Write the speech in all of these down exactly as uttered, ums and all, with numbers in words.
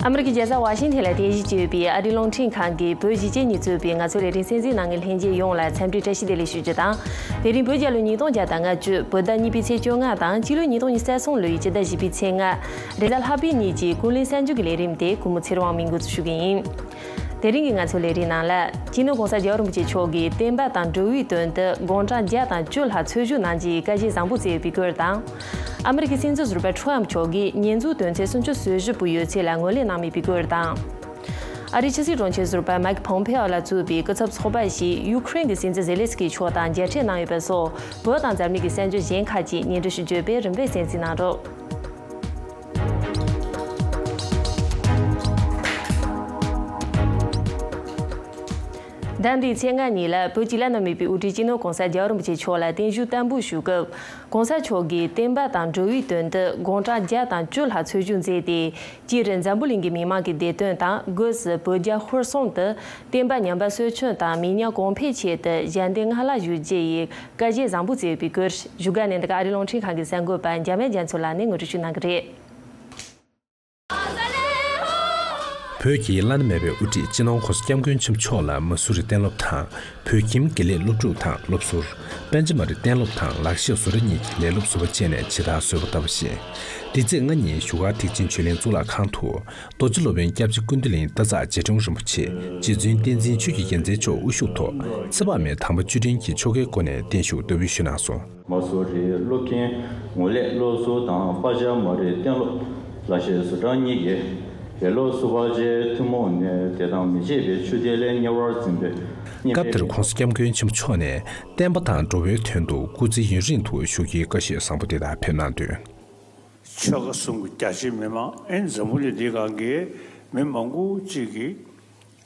ཨ་མི་རི་ཀའི་རྒྱལ་ས་ཝ་ཤིང་ཐན་ལ་རྟེན་གཞི་བྱས་ཡོད་པའི་ཨ་རིའི་རླུང་འཕྲིན་ཁང་གིས་བོད་གཞིས་བྱེས་གཉིས་གཙོས་པའི་ང་ཚོའི་ལས་རིམ་གསན་གཟིགས་གནང་མཁན་ལྷན་རྒྱས་ཡོངས་ལ་འཚམས་འདྲི་བཀྲ་ཤིས་བདེ་ལེགས་ཞུ་རྒྱུ་དང་། དེ་རིང་བོད་རྒྱལ་ལོ་ཉིས་སྟོང་བརྒྱ་དང་ལྔ་བཅུ་བོད་ཟླ་གཉིས་པའི་ཚེས་བཅོ་ལྔ་དང་སྤྱི་ལོ་ཉིས་སྟོང་ཉི་ཤུ་རྩ་གསུམ་ལོའི་སྤྱི་ཟླ་བཞི་པའི་ཚེས་ལྔ། རེས་གཟའ་ལྷག་པའི་ཉིན་གྱི་ཀུན་གླེང་གསར་འགྱུར་གྱི་ལས་རིམ་དེ་གུས་མོ་ཚེ་རིང་དབང་མིང་འགོ་ཚུགས་ཞུ་གི་ཡིན། དེ་རིང་གི་ང་ཚོའི་ལས་རིམ་ནང་ལ། སྤྱི་ནོར་༸གོང་ས་༸རྒྱལ་བ་རིན་པོ་ཆེ་མཆོག་གིས་བསྟན་པ་དང་འགྲོ་བའི་དོན་དུ་དགུང་གྲངས་བརྒྱ་དང་བཅུ་ལྷག་འཚོ་བཞུགས་གནང་རྒྱུའི་བཀའ་བཞེས་བཟང་པོ་བསྩལ་ཡོད་པའི་སྐོར་དང་། ཨ་མི་རི་ཀའི་སྲིད་འཛིན་ཟུར་པ་ཁྲོམ་མཆོག་གིས་ཉེས་འཛུགས་དོན་ཚན་སུམ་ཅུ་སོ་བཞི་པོ་ཡོད་ཚད་ལ་ངོས་ལེན་གནང་མེད་པའི་སྐོར་དང་། ཨ་རིའི་ཕྱི་སྲིད་དྲུང་ཆེ་ཟུར་པ་མཱིག་ཕོམ་ཕེ་ཨོ་ལ་གཙོས་པའི་སྐུ་ཚབ་ཚོགས་པ་ཞིག་ཡུ་ཁུ་རེན་གྱི་སྲིད་འཛིན་ཛེ་ལེན་སི་ཀི་མཆོག་དང་མཇལ་འཕྲད་གནང་ཡོད་པ་སོགས་བོད་དང་འཛམ་གླིང་གི་གསར་འགྱུར་གཞན་ཁག་ཅིག་སྙན་སྒྲོན་ཞུ་རྒྱུ་ཡོད་པས་རིམ་པས་གསན་གཟིགས་གནང་རོགས། ཟླ་འདིའི་ཚེས་ལྔ་ཉིན་ལ་བོད་ཀྱི་བླ་ན་མེད་པའི་དབུ་ཁྲིད་སྤྱི་ནོར་༸གོང་ས་༸རྒྱལ་བ་རིན་པོ་ཆེ་མཆོག་ལ་བརྟན་བཞུགས་བསྟར་འབུལ་ཞུ་སྐབས། ༸གོང་ས་མཆོག་གིས་བསྟན་པ་དང་འགྲོ་བའི་དོན་དུ་དགུང་གྲངས་བརྒྱ་དང་བཅུ་ལྷག་འཚོ་བཞུགས་མཛད་དེ། སྤྱིར་འཛམ་བུ་གླིང་གི་མི་མང་གི་བདེ་དོན་དང་སྒོས་སུ་བོད་རྒྱ་ཧོར་གསུམ་དུ་བསྟན་པ་ཉམས་པ་གསོ་སྐྱོང་དང་མི་ཉམས་གོང་འཕེལ་ཆེད་དུ་ཞལ་འདེབས་སྔར་ལྷག་ཞུ་རྒྱུ་ཡི་བཀའ་བཞེས་བཟང་པོ་བསྩལ་ཡོད་པའི་སྐོར་བཞུགས་སྒར་ནས་འདི་ག་ཨ་རིའི་རླུང་འཕྲིན་ཁང་གི་གསར་འགོད་པ་འཇམ་དབྱངས་རྒྱ་མཚོ་ལགས་ནས་ངོ་སྤྲོད་ཞུ་གནང་གི་རེད། བོད་ཀྱི་བླ་ན་མེད་པའི་དབུ་ཁྲིད་སྤྱི་ནོར་༸གོང་ས་༸སྐྱབས་མགོན་ཆེན་པོ་མཆོག་ལ་མ་སུ་རི་གཏན་སློབ་དང་། བོད་ཁྱིམ་དགེ་ལས་སློབ་ཕྲུག་དང་སློབ་ཟུར། པཎ་ཆེན་མ་རི་གཏན་སློབ་དང་ལག་ཤེས་བཟོ་གྲྭ་གཉིས་ཀྱི་ལས་སློབ་ཟུར་པ་བཅས་ནས་ཇི་ལྟར་གསོལ་བ་བཏབ་པ་བཞིན། འདི་ཚེས་ལྔ་ཉིན་བཞུགས་སྒར་ཐེག་ཆེན་ཆོས་གླིང་གཙུག་ལག་ཁང་དུ། རྡོ་རྗེ་སློབ་དཔོན་སྐྱབས་རྗེ་ཀུན་བདེ་གླིང་བདག་ཉིད་རྗེ་དྲུང་རིན་པོ་ཆེ་རྗེ་བཙུན་བསྟན་འཛིན་ཆོས་ཀྱི་རྒྱལ་མཚན་མཆོག་དབུ་བཞུགས་ཐོག་ཚེ་དཔག་མེད་དམ་པ་བཅུ་དྲུག་གི་ཆོ་གའི་སྒོ་ནས་བརྟན་བཞུགས་བསྟར་འབུལ་ཞུས་གནང་སོང་། མ་སུ་རི་སློབ་ཆེན་ངོས་ལེགས་སློབ་ཟུར་དང་དཔའ་ཆེན་མ་རི་གཏན་སློབ་ལག་ཤེས་བཟོ་གྲྭ་གཉིས་ཀྱིས་དགེ་སློབ་ཟུར་པ་བཅས་ཐུན་མོང་ནས་བདེ་ཐང་མི་བརྗེད་པའི་ཆུ་གཏེར་ལས་དམྱལ་བར་འཛིན་པའི་གཉེན་སྐབས་དེར་༸གོང་ས་༸སྐྱབས་མགོན་ཆེན་པོ་མཆོག་ནས་བསྟན་པ་དང་འགྲོ་བའི་དོན་དུ་སྐུ་ཚེ་ཡུན་རིང་དུ་བཞུགས་རྒྱུའི་བཀའ་བཞེས་བཟང་པོ་དེ་དག་ཕེབས་གནང་དོན། ཆོལ་ཁ་གསུམ་གྱི་རྒྱ་ཆེའི་མི་མང་ཨེ་འཛམ་བུ་གླིང་འདིའི་སྒང་གི་མི་མང་པོ་ཅིག་གིས་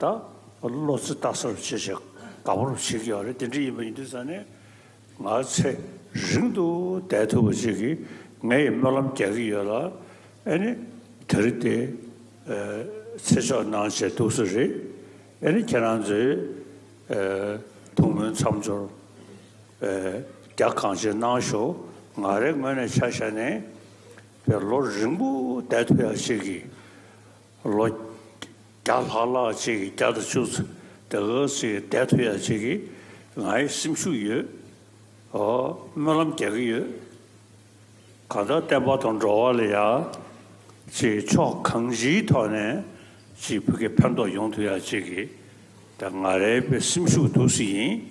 ད་བློ་རྩེ་ལྟ་ས་རུ་བྱེད་བྱེད་དགའ་པོ་རུ་བྱེད་ཀྱི་ཡོད་རེད། དེ་འདྲ་ཡིན་པ་ཡིན་དུས་ཙང་ནས་ང་ཚེ་རིང་དུ་བསྡད་ཐུབ་པ་ཅིག་གིས་ངས་སྨོན་ལམ་རྒྱག་གི་ཡོད་ལ། ཨེ་ནི་དེ་རིང་དེ་ཚེ་ཆོག་གནང་བྱས་འདུག་ས་རེད། ཨེ་ནི་ཁྱེད་རང་ཚོས་ཐུགས་སྨོན་མཚམས་སྦྱོར་རྒྱ་གང་ཆེ་གནང་ཤོག་ང་རའི་ངོས་ནས་ཆ་བཞག་ནས་པའི་ལོ་རིང་པོ་བསྡད་ཐུབ་ཡག་ཅིག་གི་ལོ་བརྒྱ་ལྷག་ལྷག་ཅིག་གི་བརྒྱ་དང་བཅུ་ཙམ་དེ་ག་ཅིག་བསྡད་ཐུབ་ཡག་ཅིག་གི་ང་ཡི་སེམས་ཤུགས་ཡོད། ཨོ་སྨོན་ལམ་རྒྱག་གི་ཡོད། གང་ལྟར་བསྟན་པ་དང་འགྲོ་བ་ལ་ཡ་ཅིག་ཕྱོགས་གང་ཅིའི་ཐོག་ནས་ཅིག་བོད་ཀྱི་ཕན་ཐོགས་ཡོང་ཐུབ་ཡག་ཅིག་གི་ད་ང་རའི་པའི་སེམས་ཤུགས་འདུག་སེ་ཡིན།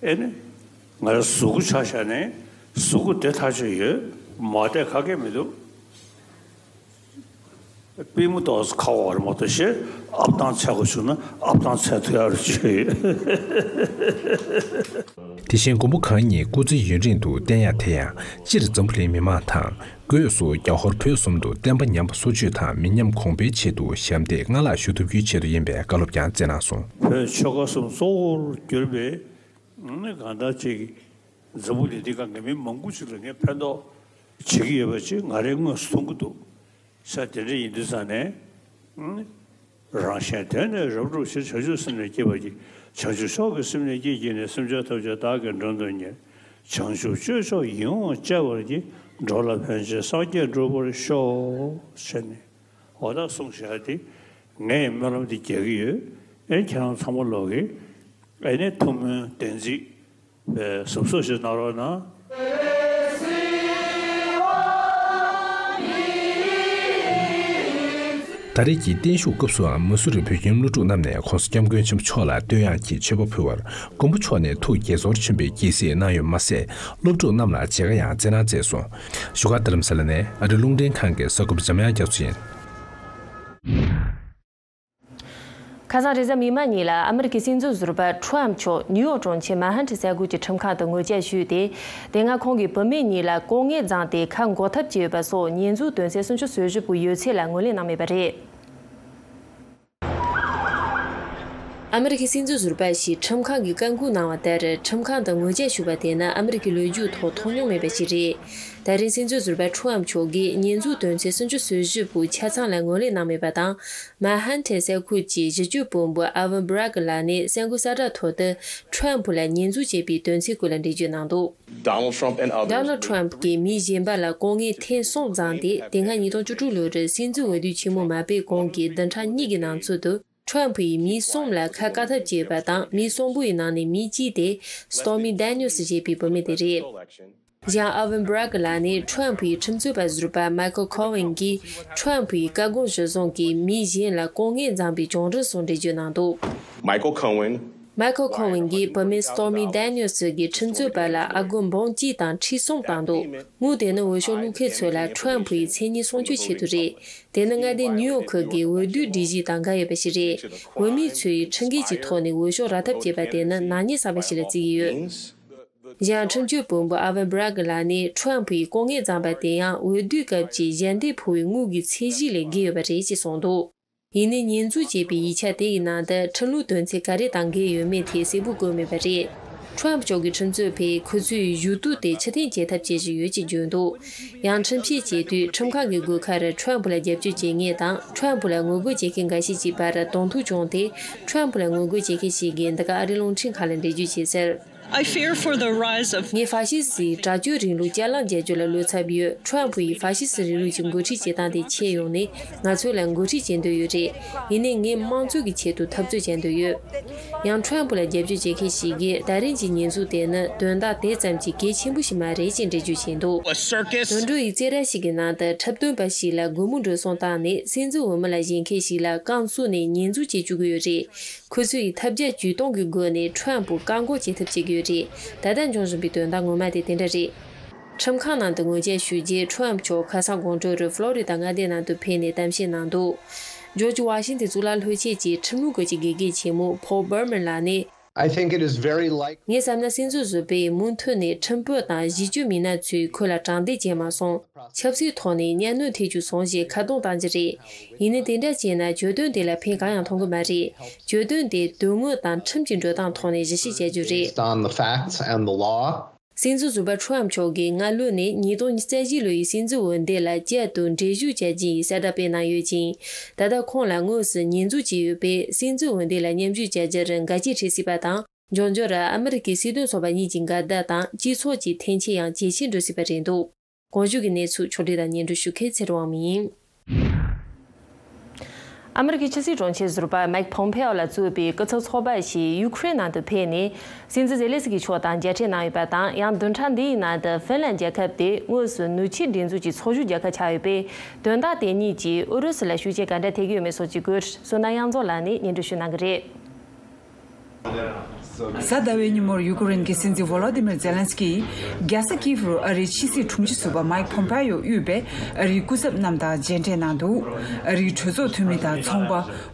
ཨེ་ནི། ང་རང་གཟུགས་པོ་ཆ་བཞག་ནས་གཟུགས་པོ་བདེ་ཐག་ཆོད་ཡོད། མ་བསྡད་ག་གེ་མི་འདུག་པུས་མོ་ཏོག་ཙམ་ཁ་བ་བར་མ་གཏོགས་ཤེས་ཨབ་ཐང་ཚད་དགོས་བྱུང་ན་ཨབ་ཐང་ཚད་ཐུབ་ཡག་རུ་བྱོས་ཡོད། དེ་བཞིན་མགོན་པོ་གང་ཉིད་སྐུ་ཚེ་ཡུན་རིང་དུ་བརྟན་ཡག་དེ་ཡང་སྤྱིར་འཛམ་བུ་གླིང་མི་མང་དང་སྒོས་སུ་རྒྱ་ཧོར་བོད་གསུམ་དུ་བསྟན་པ་ཉམས་པ་གསོ་བཅོས་དང་མི་ཉམས་གོང་འཕེལ་ཆེད་དུ་ཞབས་འདེགས་སྔར་ལྷག་ཞུ་ཐུབ་རྒྱུའི་ཆེད་དུ་ཡིན་པའི་བཀའ་སློབ་ཀྱང་སྩལ་གནང་སོང་། བོད་ཆོལ་ཁ་གསུམ་གཙོ་བོར་གྱུར་པའི། ནི་གང་ལྟར་ཅིག་འཛམ་བུ་གླིང་འདི་སྒང་གི་མི་མང་པོ་ཅིག་ལ་ངས་ཕན་ཐོགས་བྱེད་ཀྱི་ཡོད་པ་ཅིག་ང་རང་དངོས་སུ་མཐོང་གི་འདུག་ས་དེ་འདྲ་ཡིན་དུས་ཙང་ནས། ནི་རང་གཞན་དོན་ནི་རབ་བསྒྲུབ་ཕྱིར། བྱང་ཆུབ་སེམས་ནི་བསྐྱེད་པར་བགྱི། བྱང་ཆུབ་མཆོག་གི་སེམས་ནི་བསྐྱེད་བགྱིས་ནས། སེམས་ཅན་ཐམས་ཅད་བདག་གིས་མགྲོན་དུ་གཉེར། བྱང་ཆུབ་སྤྱོད་མཆོག་ཡིད་འོང་སྤྱད་པར་བགྱི། འགྲོ་ལ་ཕན་ཕྱིར་སངས་རྒྱས་འགྲུབ་པར་ཤོག་ཟེར་ནས། འོ་ད་གསུངས་བཞག་དེ་ངས་སྨོན་ལམ་དེ་རྒྱག་གི་ཡོད། ཨེ་ཁྱེད་རང་ཚང་མ་ལོག་གི་ཨེ་ནས་ཐུགས་སྨོན་བདེན་ཚིག་པའི་ཟབ་སོ་ཞིག་གནང་རོགས་གནང་། ད་རེས་ཀྱི་བརྟན་བཞུགས་སྐབས་སུའང་མ་སུ་རི་བོད་ཁྱིམ་སློབ་ཕྲུག་རྣམས་ནས་༸གོང་ས་༸སྐྱབས་མགོན་ཆེན་པོ་མཆོག་ལ་བསྟོད་དབྱངས་ཀྱི་མཆོད་པ་ཕུལ་བར་མགོན་པོ་མཆོག་ནས་ཐུགས་དགྱེས་ཚོར་ཆེན་པོས་དགྱེས་གཟིགས་གནང་ཡོད་མ་ཟད། སློབ་ཕྲུག་རྣམས་ལ་མཇལ་ཁ་ཡང་སྩལ་གནང་མཛད་སོང་། བཞུགས་སྒར་རྡ་རམ་ས་ལ་ནས་ཨ་རི་རླུང་འཕྲིན་ཁང་གི་གསར་འགོད་པ་འཇམ་དབྱངས་རྒྱ་མཚོ་ཡིན། ཁ་སང་རེས་གཟའ་མིག་དམར་ཉིན་ལ་ཨ་མི་རི་ཀའི་སྲིད་འཛིན་ཟུར་པ་ཁྲོམ་མཆོག་ནིའུ་ཡོག་གྲོང་ཁྱེར་མན་ཧ་ཊན་ས་ཁུལ་གྱི་ཁྲིམས་ཁང་དུ་ངོ་བཅར་ཞུས་ཏེ། དེ་སྔ་ཁོང་གིས་བུད་མེད་གཉིས་ལ་ལྐོག་རྔན་བརྫངས་ཏེ་ཁ་འགོག་ཐབས་བྱས་ཡོད་པ་སོགས་ཉེས་འཛུགས་དོན་ཚན་སུམ་ཅུ་སོ་བཞི་པོ་ཡོད་ཚད་ལ་ངོས་ལེན་གནང་མེད་པ་རེད། ཨ་མི་རི་ཁའི་སྲིད་འཛིན་ཟུར་པ་ཞིག་ཁྲིམས་ཁང་གིས་བཀའ་འགུག་གནང་བ་ལྟར། ཁྲིམས་ཁང་དུ་ངོ་རྒོལ་ཞུས་པ་དེ་ནི་ཨ་མི་རི་ཁའི་ལོ་རྒྱུས་ཐོག་མཐོང་མྱོང་མེད་པ་ཞིག་རེད། ད་རེས་སྲིད་འཛིན་ཟུར་པ་ཁྲོམ་མཆོག་གིས་ཉེས་འཛུགས་དོན་ཚན་སུམ་ཅུ་སོ་བཞི་པོའི་ཆ་ཚང་ལ་ངོས་ལེན་གནང་མེད་པ་དང་། མན་ཧན་ཐན་ས་ཁུལ་གྱི་གཞི་རྒྱུ་དཔོན་པོ་ཨ་ཝན་སྦྲ་གི་ལགས་ནས་གསར་འགོད་གསལ་བསྒྲགས་ཐོག་ཏུ་ཁྲོམ་ཕུ་ལ་ཉེས་འཛུགས་བྱས་པའི་དོན་ཚན་སྐོར་ལ་འགྲེལ་བརྗོད་གནང་འདུག Donald Trump and others. Donald Trump གྱིས་མི་གཞན་པ་ལ་ལྐོག་རྔན་ཐེངས་གསུམ་བརྫངས་ཏེ། དེ་སྔ་ཉིས་སྟོང་བཅུ་དྲུག་ལོར་སྲིད་འཛིན་འོས་བསྡུ་ཆེན་མོ་མ་སྤེལ་གོང་གི་བདུན་ཕྲག་གཉིས་ཀྱི་ནང་ཚུད་དུ། ཁྲོམ་ཕུ་ཡིས་མི་གསུམ་ལ་ཁ་བཀག་ཐབས་བྱས་པ་དང་། མི་གསུམ་པོ་ཡི་ནང་ནས་མི་གཅིག་དེ་Stormy Daniels ཞེས་པའི་བུད་མེད་དེ་རེད། གཞན་ཨ་ཝན་སྦྲ་གི་ལགས་ནས་ཁྲོམ་ཕུའི་ཁྲིམས་རྩོད་པ་ཟུར་པ་Michael Cohen གྱིས། ཁྲོམ་ཕུའི་བཀའ་དགོངས་གཞིར་བཟུང་གིས་མི་གཞན་ལ་ལྐོག་རྔན་བརྫངས་པའི་བྱུང་རིམ་སོགས་འགྲེལ་བརྗོད་གནང་འདུག Michael Cohen. Michael Cohen གྱིས་བུད་མེད་Stormy Daniels གྱི་ཁྲིམས་རྩོད་པ་ལ་ཨ་སྒོར་འབུམ་གཅིག་དང་ཁྲི་གསུམ་བཏང་འདུག་དངུལ་དེ་ནི་འོས་ཤོག་བླུག་མཁན་ཚོ་ལ་ཁྲོམ་ཕུའི་མཚན་སྙན་སྲུང་སྐྱོབ་ཆེད་དུ་རེད། དེ་ནི་མངའ་སྡེ་ནིའུ་ཡོག་ཁུལ་གྱི་འོས་བསྡུའི་སྒྲིག་གཞི་དང་འགལ་ཡོད་པ་ཞིག་རེད། འོས་མི་ཚོས་ཁྲིམས་འགལ་གྱི་ཐོག་ནས་འོས་ཤོག་རག་ཐབས་བྱས་པ་དེ་ནི་ནག་ཉེས་བསགས་པ་ཞིག་ལ་བརྩི་གི་ཡོད། གཞན་ཁྲིམས་གཅོད་དཔོན་པོ་ཨ་ཝན་སྦྲ་གི་ལགས་ནས་ཁྲོམ་ཕུའི་ལྐོག་རྔན་བརྫངས་པ་དེ་ཡང་འོས་བསྡུའི་སྐབས་ཀྱི་ཞལ་འདེབས་ཕུལ་བའི་དངུལ་གྱི་ཚད་གཞི་ལས་བརྒལ་ཡོད་པ་རེད་ཅེས་གསུངས་འདུག་ཡིན་ནའི་ཉེས་འཛུགས་བྱས་པའི་ཡིག་ཆ་དེ་ཡི་ནང་དུ་ཁྲིམས་ལུགས་དོན་ཚན་ག་རེ་དང་འགལ་ཡོད་མེད་ཐད་གསལ་པོ་བཀོད་མེད་པ་རེད། ཁྲོམ་མཆོག་གི་ཁྲིམས་རྩོད་པས་ཁོ་ཚོའི་ཞུ་གཏུག་དེ་ཕྱིར་འཐེན་བྱེད་ཐབས་བྱེད་བཞིན་ཡོད་ཅེས་བརྗོད་འདུག་ཡང་ཁྲིམས་བཤེར་བྱེད་དུས་ཁྲིམས་ཁང་གི་སྒོ་ཁར་ཁྲོམ་ཕུ་ལ་རྒྱབ་སྐྱོར་བྱེད་མཁན་དང་ཁྲོམ་ཕུ་ལ་ངོ་རྒོལ་བྱེད་མཁན་འགའ་ཤས་ཀྱི་བར་གདོང་ཐུག་བྱུང་སྟེ། ཁྲོམ་ཕུ་ལ་ངོ་རྒོལ་བྱེད་མཁན་ཞིག་གིས་འདི་ག་ཨ་རིའི་རླུང་འཕྲིན་ཁང་ལ་འགྲེལ་བརྗོད་བྱས་གསལ། I fear for the rise of ངས་ཧྥ་ཤི་སིའི་དྲག་སྤྱོད་རིང་ལུགས་བསྐྱར་ལངས་བྱ་རྒྱུ་ལ་བློ་འཚབ་ཡོད། ཁྲོམ་ཕུ་ཡི་ཧྥ་ཤི་སི་རིང་ལུགས་ཀྱི་འགོ་ཁྲིད་བྱེད་སྟངས་དེ་ཁྱེར་ཡོང་ནས་ང་ཚོ་ལ་འགོ་ཁྲིད་བྱེད་འདོད་ཡོད་རེད། ཡིན་ནའི་ངས་དམངས་གཙོ་གི་ཆེད་དུ་འཐབ་རྩོད་བྱེད་འདོད་ཡོད། ཡང་ཁྲོམ་ཕུ་ལ་རྒྱབ་སྐྱོར་བྱེད་མཁན་ཞིག་གིས་ད་རིང་གི་ཉེས་འཛུགས་དེ་ནི་དོན་དག་དེ་ཙམ་གྱི་གལ་ཆེན་པོ་ཞིག་མ་རེད་ཅེས་འགྲེལ་བརྗོད་བྱས་འདུག A circus. དུད་འགྲོ་ཡི་རྩེད་ར་ཞིག་གི་ནང་དུ་འཁྲབ་སྟོན་པ་ཞིག་ལ་སྒོར་མོ་འགྲོ་སོང་བཏང་ནས་སྲིད་འཛིན་འོས་མི་ལ་བཞེངས་མཁན་ཞིག་ལ་རྐང་བཙུགས་ནས་ཉེས་འཛུགས་བྱེད་བཅུག་གི་ཡོད་རེད། ཁོ་ཚོ་ཡིས་ཐབས་བརྒྱ་ཇུས་སྟོང་གི་སྒོ་ནས་ཁྲོམ་ཕུ་བཀག་འགོག་བྱེད་ཐབས་བྱེད་ཀྱི་ཡོད་རེད། ད་ལྟ་འབྱུང་བཞིན་པའི་དོན་དག་ངོ་མ་དེ་དེ་འདྲ་རེད། ཁྲིམས་ཁང་ནང་དུ་ངོ་རྒོལ་ཞུ་རྗེས་ཁྲོམ་མཆོག་ཁ་སང་དགོང་དྲོར་ཕློ་རི་ད་མངའ་སྡེ་ནང་དུ་ཕེབས་ནས་གཏམ་བཤད་གནང་འདུག་ཇོརྗ་ཝ་ཤིང་ཏོན་གཙུག་ལག་སློབ་ཆེན་གྱི་ཁྲིམས་ལུགས་སྐོར་གྱི་དགེ་རྒན་ཆེན་མོ་ཕོལ་བྷར་མན་ལགས་ནས། I think it is very likely. ངས་བསམ་ན་སྲིད་འཛིན་ཟུར་པས་མུ་མཐུད་ནས་ཁྲིམས་དཔོན་དང་གཞི་རྒྱུ་མི་སྣ་ཚོས་ཁོ་ལ་དྲང་བདེན་བྱས་མ་སོང་། ཆབ་སྲིད་ཐོག་ནས་གཉའ་གནོན་ཐེབས་རྒྱུ་སོང་ཞེས་ཁ་རྡུང་བཏང་རྒྱུ་རེད། ཡིན་ནའི་དེ་འདྲ་བྱས་ན་གྱོད་དོན་དེ་ལ་ཕན་གང་ཡང་ཐོགས་ཀྱི་མ་རེད། གྱོད་དོན་དེ་དོན་དངོས་དང་ཁྲིམས་ཀྱི་འགྲོ་སྟངས་ཐོག་ནས་ཞིབ་བཤེར་བྱ་རྒྱུ་རེད། Based on the facts and the law. སྲིད་འཛིན་ཟུར་པ་ཁྲོམ་མཆོག་གིས་སྔ་ལོ་ནས་ཉིས་སྟོང་ཉི་ཤུ་རྩ་བཞི་ལོའི་སྲིད་འཛིན་འོས་འདེམས་ལ་བསྐྱར་དུ་འགྲན་ཞུགས་བྱ་རྒྱུ་ཡི་གསལ་བསྒྲགས་སྤེལ་གནང་ཡོད་ཅིང་། ད་ལྟ་ཁོང་ལ་དངོས་སུ་ཉེས་འཛུགས་བྱས་ཡོད་པས། སྲིད་འཛིན་འོས་འདེམས་ལ་མཉམ་ཞུགས་བྱ་རྒྱུར་འགལ་རྐྱེན་འཕྲད་སྲིད་པ་དང་། འབྱུང་འགྱུར་ཨ་མི་རི་ཀའི་སྲིད་དོན་ཚོགས་པ་གཉིས་ཀྱི་འགལ་ཟླ་དང་སྤྱི་ཚོགས་ཀྱི་འཐེན་འཁྱེར་ཡང་ཇེ་ཆེར་འགྲོ་སྲིད་པ་རེད་འདུག་གོང་ཞུས་ཀྱི་གནས་ཚུལ་ཕྱོགས་སྒྲིག་དང་སྙན་སྒྲོན་ཞུ་མཁན་ཚེ་རིང་དབང་མོ་ཡིན། ཨ་མི་རི་ཀའི་ཕྱི་སྲིད་དྲུང་ཆེ་ཟུར་པ་མེག་ཕོམ་ཕེ་ཨོ་ལ་གཙོས་པའི་སྐུ་ཚབ་ཚོགས་པ་ཞིག་ཡུ་ཁུ་རེན་ནང་དུ་ཕེབས་ནས། སྲིད་འཛིན་ཛེ་ལེན་སི་ཀི་མཆོག་དང་མཇལ་འཕྲད་གནང་ཡོད་པ་དང་། ཡང་བདུན་ཕྲག་འདིའི་ནང་དུ་ཧྥིན་ལན་རྒྱལ་ཁབ་དེ་དངོས་སུ་ནུབ་ཕྱོགས་འགྲན་རྩོད་ཀྱི་ཚོགས་ཞུགས་རྒྱལ་ཁབ་ཆགས་ཡོད་པས། དོན་དག་དེ་གཉིས་ཀྱིས་ཨུ་རུ་སུ་ལ་ཤུགས་རྐྱེན་ག་འདྲ་ཐེབས་ཀྱི་ཡོད་མེད་སོགས་ཀྱི་སྐོར་བསོད་ནམས་དབྱངས་འཛོམས་ལགས་ནས་སྙན་སྒྲོན་ཞུ་གནང་གི་རེད། གཟའ་ཟླ་བའི་ཉིན་མོར་ཡུ་ཀེ་རེན་གྱི་སྲིད་འཛིན་ཝོ་ལོ་ཏི་མིར་ཛེ་ལན་སི་ཀིས་རྒྱལ་ས་ཀིབ་རུ་ཨ་རིའི་ཕྱི་སྲིད་དྲུང་ཆེ་ཟུར་པ་མའེག་ཕོམ་པེ་ཡོ་དབུས་པའི་ཨ་རིའི་སྐུ་ཚབ་རྣམས་དང་མཇལ་འཕྲད་གནང་འདུག་ཨ་རིའི་གྲོས་ཚོགས་འཐུས་མི་དང་ཚོང་པ།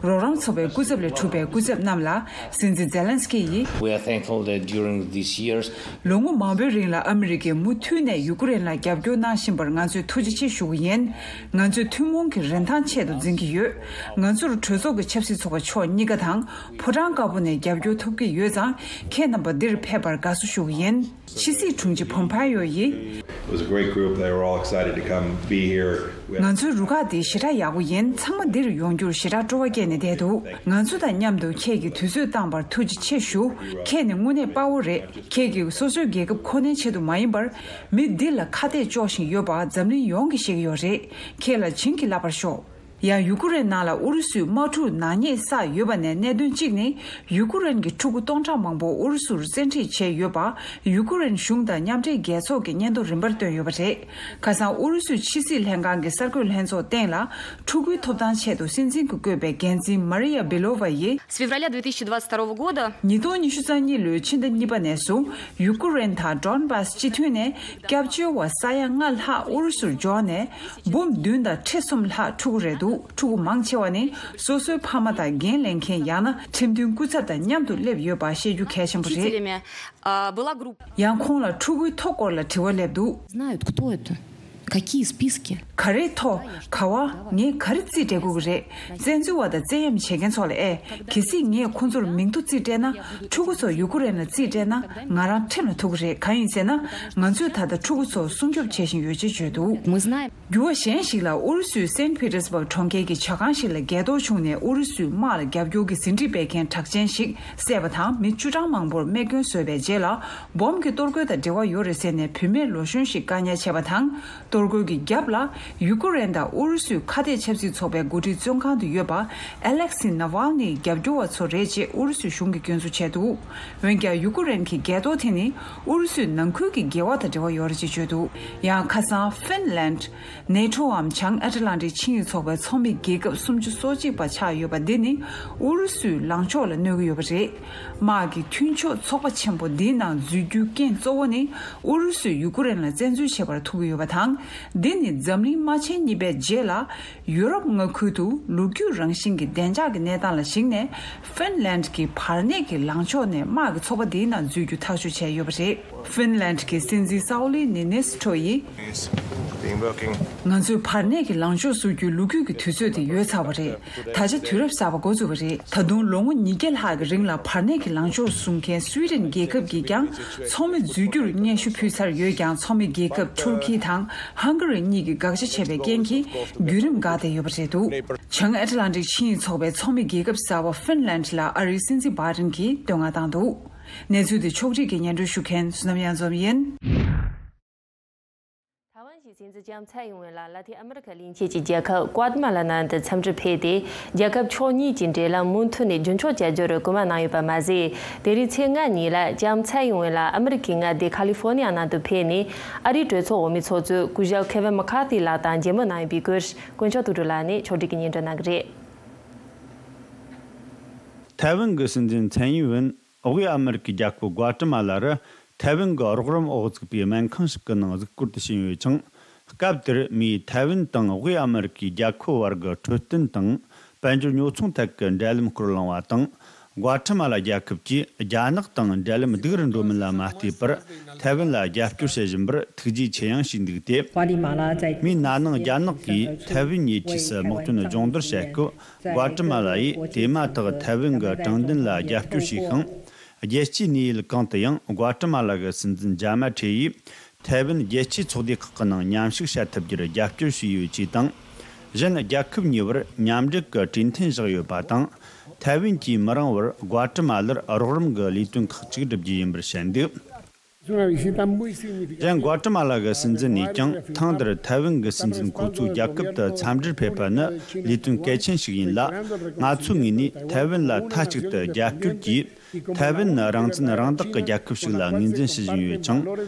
རོགས་རམ་ཚོགས་པའི་སྐུ་ཚབ་ལས་གྲུབ་པའི་སྐུ་ཚབ་རྣམས་ལ་སྲིད་འཛིན་ཛེ་ལན་སི་ཀི་ཡིས། We are thankful that during these years, ལོ་ངོ་མང་པོའི་རིང་ལ་ཨ་མི་རི་ཀས་མུ་མཐུད་ནས་ཡུ་ཀེ་རེན་ལ་རྒྱབ་སྐྱོར་གནང་བཞིན་པར་ང་ཚོས་ཐུགས་རྗེ་ཆེ་ཞུ་གི་ཡིན། ང་ཚོས་ཐུན་མོང་གི་རིན་ཐང་ཆེད་དུ་འཛིན་གྱི་ཡོད། ང་ཚོར་གྲོས་ཚོགས་ཀྱི་ཆབ་སྲིད་ཚོགས་པ་ཕྱོགས་གཉིས་ཀ་དང་ཕོ་བྲང་དཀར་པོ་ནས་རྒྱབ་སྐྱོར་ཐོབ་ཀྱི་ཡོད་ཙང་། ཁྱེད་རྣམ་པ་འདིར་ཕེབས་པར་དགའ་བསུ་ཞུ་གི་ཡིན། ཕྱི་སྲིད་དྲུང་ཆེ་ཕོམ་པེ་ཡོ་ཡིས། It was a great group. They were all excited to come be here. We ང་ཚོའི་རུ་ཁག་འདི་ཞེ་དྲག་ཡག་པོ་ཡིན། ཚང་མ་འདིར་ཡོང་རྒྱུར་ཞེ་དྲག་སྤྲོ་བ་སྐྱེས་ནས་བསྡད་འདུག་ང་ཚོ་དང་མཉམ་དུ་ཁྱེད་ཀྱིས་དུས་ཚོད་བཏང་བར་ཐུགས་རྗེ་ཆེ་ཞུ། ཁྱེད་ནི་དངོས་གནས་དཔའ་བོ་རེད། ཁྱེད་ཀྱིས་སོ་སོའི་རྒྱལ་ཁབ་ཁོ་ནའི་ཆེད་དུ་མ་ཡིན་པར། མི་འདི་ལ་ཁ་གཏད་གཅོག་བཞིན་ཡོད་པ་འཛམ་གླིང་ཡོངས་ཀྱིས་ཤེས་ཀྱི་ཡོད་རེད། ཁྱེད་ལ་བྱིན་གྱིས་བརླབས་པར་ཤོག་ཡང་ཡུ་ཀེ་རེན་ནང་ལ་ཨུ་རུ་སུས་དམག་འཁྲུག་ནག་ཉེས་བསགས་ཡོད་པ་ནས་གནད་དོན་གཅིག་ནི། ཡུ་ཀེ་རེན་གྱི་ཕྲུ་གུ་སྟོང་ཕྲག་མང་པོ་ཨུ་རུ་སུར་བཙན་ཁྲིད་བྱས་ཡོད་པ། ཡུ་ཀེ་རེན་གཞུང་དང་མཉམ་འབྲེལ་རྒྱལ་ཚོགས་ཀྱིས་སྙན་ཐོ་རིམ་པར་བཏོན་ཡོད་པ་རེད། ཁ་སང་ཨུ་རུ་སུའི་ཕྱི་སྲིད་ལྷན་ཁང་གི་གསར་འགོད་ལྷན་ཚོགས་སྟེང་ལ། ཕྲུ་གུའི་ཐོབ་ཐང་ཆེད་དུ་སྲིད་འཛིན་གྱིས་བསྐོས་པའི་འགན་འཛིན་མ་རི་ཡ་བི་ལོ་ཝ་ཡིས། С февраля две тысячи двадцать второго года. ཉིས་སྟོང་ཉི་ཤུ་རྩ་གཉིས་ལོའི་ཕྱི་ཟླ་གཉིས་པ་ནས་བཟུང་ཡུ་ཀེ་རེན་དང་ཌོན་བཱས་སྤྱི་མཐུན་ནས་སྐྱབས་བཅོལ་བ་ས་ཡ་ལྔ་ལྷག་ཨུ་རུ་སུར་འབྱོར་ནས་འབུམ་བདུན་དང་ཁྲི་གསུམ་ལྷག་ཕྲུ་གུ་རེད་འདུག་ཕྲུ་གུ་མང་ཆེ་བ་ནི་སོ་སོའི་ཕ་མ་དང་འགན་ལེན་མཁན། ཡང་ན་ཁྲིམས་མཐུན་སྐུ་ཚབ་དང་མཉམ་དུ་སླེབས་ཡོད་པ་ཤེས་རྒྱུ་གལ་ཆེན་པོ་རེད། Родителями, а, была группа. ཡང་ཁོང་ལ་ཕྲུ་གུའི་ཐོ་སྐོར་ལ་དྲི་བ་སླེབས་འདུག Знают, кто это? Какие списки? ག་རེ་ཐོ། ག་བ། ངས་ག་རེ་རྩིས་སྤྲད་དགོས་ཀྱི་རེད། བཙན་འཛུལ་བ་དང་བཙན་གཡེམ་བྱེད་མཁན་ཚོ་ལ་ཨེ། གལ་སྲིད་ངས་ཁོ་ཚོར་མིང་ཐོ་རྩིས་སྤྲད་ན། ཕྲུ་གུ་ཚོ་ཡུ་ཀུ་རེན་ལ་རྩིས་སྤྲད་ན་ང་རང་ཁྲིམས་ལ་ཐུག་གི་རེད། གང་ཡིན་ཟེར་ན། ང་ཚོས་ད་ལྟ་ཕྲུ་གུ་ཚོ་སྲུང་སྐྱོབ་བྱེད་བཞིན་ཡོད་ཅེས་བརྗོད་འདུག་འགྱུར་བ་གཞན་ཞིག་ལ། ཨུ་རུ་སུའི་སེན་ཕི་ཏེར་སྦུག་གྲོང་ཁྱེར་གྱི་ཇ་ཁང་ཞིག་ལ་སྒལ་གཏོར་བྱུང་ནས་ཨུ་རུ་སུའི་དམག་ལ་རྒྱབ་སྐྱོར་གྱི་ཟིན་བྲིས་སྤེལ་མཁན་གྲགས་ཅན་ཞིག་བསད་པ་དང་། མི་བཅུ་གྲངས་མང་པོར་རྨས་སྐྱོན་བཟོས་པའི་རྗེས་ལ། སྦོམ་གྱི་གཏོར་རྒོལ་དང་འབྲེལ་བ་ཡོད་རེད་ཟེར་ནས་བུད་མེད་ལོ་གཞོན་ཞིག་བཀག་ཉར་བྱས་པ་དང་། གཏོར་རྒོལ་གྱི་རྒྱབ་ལ་ཡུ་ཀུ་རེན་དང་ཨུ་རུ་སུའི་ཁ་གཏད་ཆབ་སྲིད་ཚོགས་པའི་འགོ་ཁྲིད་བཙོན་ཁང་དུ་ཡོད་པ་ཨ་ལེག་སི་ནཱ་ཝལ་ནིའི་རྒྱབ་སྐྱོར་བ་ཚོ་རེད་ཅེས་ཨུ་རུ་སུའི་གཞུང་གིས་སྐྱོན་འཛུགས་བྱས་འདུག་འོན་ཀྱང་ཡུ་ཀུ་རེན་གྱི་སྒལ་གཏོར་དེ་ནི་ཨུ་རུ་སུའི་ནང་ཁུལ་གྱི་འགལ་བ་དང་འབྲེལ་བ་ཡོད་རེད་ཅེས་བརྗོད་འདུག་ཡང་ཁ་སང་ཧྥིན་ལན། ནེ་ཊོའམ་བྱང་ཨེ་ཊ་ལན་ཊིག་ཆིངས་ཡིག་ཚོགས་པའི་ཚོགས་མི་རྒྱལ་ཁབ་སུམ་ཅུ་སོ་གཅིག་པ་ཆགས་ཡོད་པ་འདི་ནི་ཨུ་རུ་སུའི་ལངས་ཕྱོགས་ལ་གནོད་ཀྱི་ཡོད་པ་རེད། དམག་གི་མཐུན་ཕྱོགས་ཚོགས་པ་ཆེན་པོ་འདིའི་ནང་འཛུལ་རྒྱུའི་རྐྱེན་གཙོ་བོ་ནི་ཨུ་རུ་སུས་ཡུ་ཀུ་རེན་ལ་བཙན་འཛུལ་བྱེད་པར་ཐུག་གི་ཡོད་པ་དང་། འདི་ནི་འཛམ་གླིང་དམག་ཆེན་གཉིས་པའི་རྗེས་ལ་ཡུ་རོབ་མངའ་ཁུལ་དུ་ལོ་རྒྱུས་རང་བཞིན་གྱི་བདེ་འཇགས་ཀྱི་གནས་སྟངས་ལ་གཞིགས་ནས། ཧྥིན་ལན་གྱི་བར་གནས་ཀྱི་ལངས་ཕྱོགས་ནས་དམག་གི་ཚོགས་པ་འདིའི་ནང་འཛུལ་རྒྱུ་ཐག་གཅོད་བྱས་ཡོད་པ་རེད། ཧྥིན་ལན་གྱི་སྲིད་འཛིན་སའོ་ལི་ནི་ནེ་སི་ཐོ་ཡིས། ང་ཚོས་བར་གནས་ཀྱི་ལངས་ཕྱོགས་བཟོ་རྒྱུའི་ལོ་རྒྱུས་ཀྱི་དུས་ཚོད་དེ་ཡོལ་ཚར་བ་རེད། ད་ཆ་དུས་རབས་གསར་པ་འགོ་འཛུགས་པ་རེད། ད་དུང་ལོ་ངོ་ཉིས་བརྒྱ་ལྷག་གི་རིང་ལ་བར་གནས་ཀྱི་ལངས་ཕྱོགས་བཟུང་མཁན་སུའི་ཌེན་རྒྱལ་ཁབ་ཀྱིས་ཀྱང་ཚོགས་མི་འཛུལ་རྒྱུར་སྙན་ཞུ་ཕུལ་ཚར་ཡོད་ཀྱང་། ཚོགས་མི་རྒྱལ་ཁབ་ཐུར་ཁི་དང་ཧང་ག་རི་གཉིས་ཀྱིས་དགག་བྱ་བྱས་པའི་རྐྱེན་གྱིས་བརྒྱུད་རིམ་འགག་བསྡད་ཡོད་པ་རེད་འདུག་བྱང་ཨེ་ཊ་ལན་ཊིག་ཆིངས་ཡིག་ཚོགས་པའི་ཚོགས་མི་རྒྱལ་ཁབ་གསར་པ་ཧྥིན་ལན་ལ་ཨ་རིའི་སྲིད་འཛིན་བྷའི་ཌེན་གྱིས་བསྟོད་བསྔགས་བཏང་འདུག་གནས་ཚུལ་དེ་ཕྱོགས་སྒྲིག་གིས་སྙན་སྒྲོན་ཞུ་མཁན་བསོད་ནམས་གཡང་འཛོམས་ཡིན། ཐའེ་ཝན་གྱི་སྲིད་འཛིན་ལྕམ་ཚའེ་ཡིན་ཝེན་ལགས་ལ་ཏིན་ཨ་མི་རི་ཁ་གླིང་ཆེན་གྱི་རྒྱལ་ཁབ་ཀོ་ཏི་མ་ལ་ནང་དུ་འཚམས་འདྲིར་ཕེབས་ཏེ། རྒྱལ་ཁབ་ཕྱོགས་གཉིས་ཀྱི་འབྲེལ་ལམ་མུ་མཐུད་ནས་རྒྱུན་འཁྱོངས་བྱ་རྒྱུར་སྐུལ་མ་གནང་ཡོད་པ་མ་ཟད། དེ་རིང་ཚེས་ལྔ་ཉིན་ལ་ལྕམ་ཚའེ་ཡིན་ཝེན་ལགས་ཨ་མི་རི་ཁའི་མངའ་སྡེ་ཁ་ལི་ཧྥོ་ནི་ཡ་ནང་དུ་ཕེབས་ནས། ཨ་རིའི་གྲོས་ཚོགས་འོས་མི་ཚོགས་གཙོས་སྐུ་ཞབས་ཁེ་ཝིན་མེ་ཁ་ཐི་ལགས་དང་མཇལ་མོལ་གནང་ཡོད་པའི་སྐོར། དཀོན་མཆོག་དོན་གྲུབ་ལགས་ནས་ཕྱོགས་སྒྲིག་གིས་སྙན་སྒྲོན་གནང་གི་རེད། ཐའེ་ཝན་གྱི་སྲིད་འཛིན་ཚའེ་ཡིན་ཝེན། དབུས་ཨ་མེ་རི་ཀའི་རྒྱལ་ཁབ་ཀོ་ཏི་མ་ལ་རུ་ཐའེ་ཝན་གྱི་རོགས་རམ་འོག་བཙུགས་པའི་སྨན་ཁང་ཞིག་གི་ནང་གཟིགས་སྐོར་དུ་ཕྱིན་ཡོད་ཅིང་། སྐབས་དེར་མིས་ཐའེ་ཝན་དང་དབུས་ཨ་མེ་རི་ཀའི་རྒྱལ་ཁབ་བར་གྱི་འཕྲོད་བསྟེན་དང་དཔལ་འབྱོར་ཉོ་ཚོང་ཐད་ཀྱི་འབྲེལ་ལམ་སྐོར་གླེང་བ་དང་། ཀོ་ཏི་མ་ལ་རྒྱལ་ཁབ་ཀྱིས་རྒྱ་ནག་དང་འབྲེལ་ལམ་སྡུག་རུ་འགྲོ་མིན་ལ་མ་ལྟོས་པར། ཐའེ་ཝན་ལ་རྒྱབ་སྐྱོར་བྱེད་བཞིན་པར་ཐུགས་རྗེ་ཆེ་ཡང་ཞུས་འདུག་སྟེ། མིས་ན་ནིང་རྒྱ་ནག་གིས་ཐའེ་ཝན་ཉེ་ཆར་དམག་དོན་སྦྱོང་བརྡར་བྱེད་སྐབས། ཀོ་ཏི་མ་ལ་ཡིས་དེ་མ་ཐག་ཐའེ་ཝན་གྱི་དྲང་བདེན་ལ་རྒྱབ་སྐྱོར་བྱས་ཤིང་། རྒྱལ་སྤྱིའི་གནས་ཡུལ་གང་དུ་ཡང་ཀོ་ཏི་མ་ལ་གི་སྲིད་འཛིན་ཇཱ་མ་ཁྲེ་ཡིས། ཐའེ་ཝན་རྒྱལ་སྤྱིའི་ཚོགས་སྡེ་ཁག་གི་ནང་མཉམ་ཞུགས་བྱ་ཐུབ་རྒྱུར་རྒྱབ་སྐྱོར་བྱས་ཡོད་ཅེས་དང་། གཞན། རྒྱལ་ཁབ་གཉིས་བར་མཉམ་འབྲེལ་གྱི་གྲོས་མཐུན་བཞག་ཡོད་པ་དང་། ཐའེ་ཝན་གྱིས་མི་རིང་བར་ཀོ་ཏི་མ་ལར་རོགས་རམ་གྱི་ལས་དོན་ཁག་ཅིག་སྒྲུབ་རྒྱུ་ཡིན་པར་བཤད་འདུག་གཞན། ཀོ་ཏི་མ་ལ་གི་སྲིད་འཛིན་ནས་ཀྱང་ཐེངས་འདིར་ཐའེ་ཝན་གྱི་སྲིད་འཛིན་ཁོ་ཚོའི་རྒྱལ་ཁབ་ཏུ་འཚམས་འདྲིར་ཕེབས་པ་ནི་ལས་དོན་གལ་ཆེན་ཞིག་ཡིན་ལ། ང་ཚོའི་ངོས་ནས་ཐའེ་ཝན་ལ་མཐའ་གཅིག་ཏུ་རྒྱབ་སྐྱོར་གྱིས། ཐའེ་ཝན་ནི་རང་བཙན་རང་བདག་གི་རྒྱལ་ཁབ་ཞིག་ལ་ངོས་འཛིན་ཞུ་བཞིན་ཡོད་ཅིང་།